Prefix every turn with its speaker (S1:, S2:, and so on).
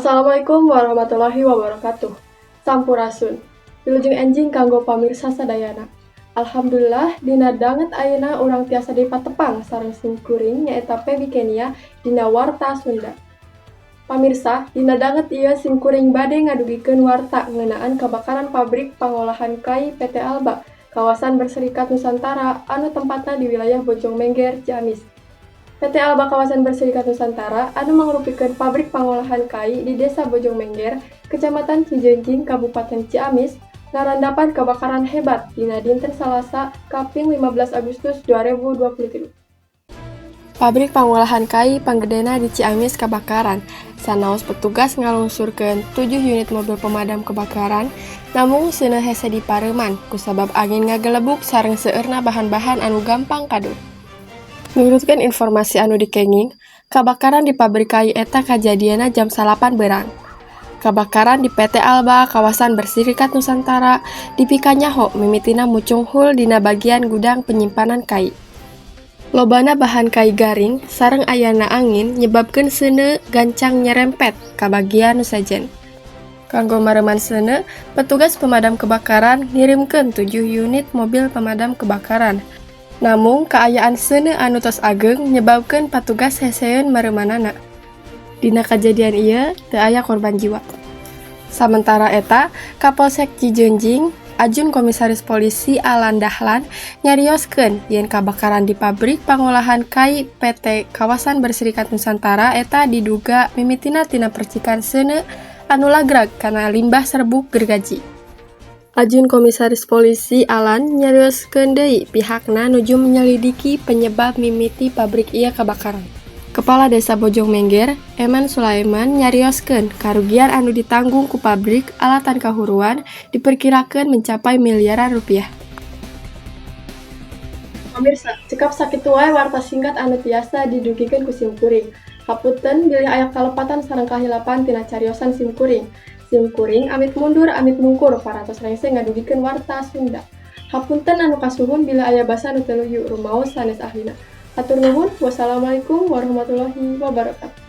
S1: Assalamualaikum warahmatullahi wabarakatuh. Sampurasun. Wilujeng enjing kanggo pamirsa sadayana. Alhamdulillah, dina danget ayeuna urang tiasa dipatepang sareng simkuring, nyaeta Pebi Kenia, dina Warta Sunda. Pamirsa, dina danget ieu simkuring bade ngadugikeun warta ngeunaan kabakaran pabrik pangolahan kai PT Alba Kawasan Berserikat Nusantara anu tempatna di wilayah Bojong Mengger, Ciamis. PT Alba Kawasan Berserikat Nusantara anu mangrupikeun pabrik pangolahan kai di Desa Bojong Mengger, Kecamatan Cijeungjing, Kabupaten Ciamis, ngarandapan kebakaran hebat dina dinten Salasa kaping 15 Agustus 2023. Pabrik pangolahan kai panggedena di Ciamis kabakaran. Sanaos petugas ngalungsurkeun 7 unit mobil pemadam kebakaran, namung seuneu hese dipareuman kusabab angin ngagelebug sareng seueurna bahan-bahan anu gampang kadut. Nurutkeun informasi anu dikenging, kabakaran di pabrik kai eta kajadianna jam 9 beurang. Kabakaran di PT Alba Kawasan Berserikat Nusantara dipikanyaho mimitina mucunghul dina bagian gudang penyimpanan kai. Lobana bahan kai garing sareng ayana angin nyebabkeun seuneu gancang nyerempet ka bagian nu sejen. Kanggo mareuman seuneu, petugas pemadam kebakaran ngirimkeun 7 unit mobil pemadam kebakaran. Namung kaayaan seuneu anu tos ageng nyebabkeun patugas heseun mareumanana. Dina kajadian ieu teu aya korban jiwa. Samentara eta, Kapolsek Cijeungjing Ajun Komisaris Polisi Alan Dahlan nyarioskeun yen kabakaran di pabrik pangolahan kai PT Kawasan Berserikat Nusantara eta diduga mimitina tina percikan seuneu anu lagrag kana limbah serbuk gergaji. Ajun Komisaris Polisi Alan nyarioskeun deui pihakna nuju menyelidiki penyebab mimiti pabrik ieu kabakaran. Kepala Desa Bojong Mengger, Eman Sulaiman, nyarioskeun karugian anu ditanggung ku pabrik alatan kahuruan diperkirakeun mencapai miliaran rupiah. Pamirsa, cekap sakitu wae warta singkat anu tiasa didugikeun ku simkuring. Hapunten bilih aya kalepatan sareng kahilapan tina cariosan simkuring. Simkuring amit mundur amit mungkur parantos rengse ngadugikeun Warta Sunda. Hapunten anu kasuhun bilih aya basa nu teu luyu, rumaos sanes ahlina. Hatur nuhun, wassalamualaikum warahmatullahi wabarakatuh.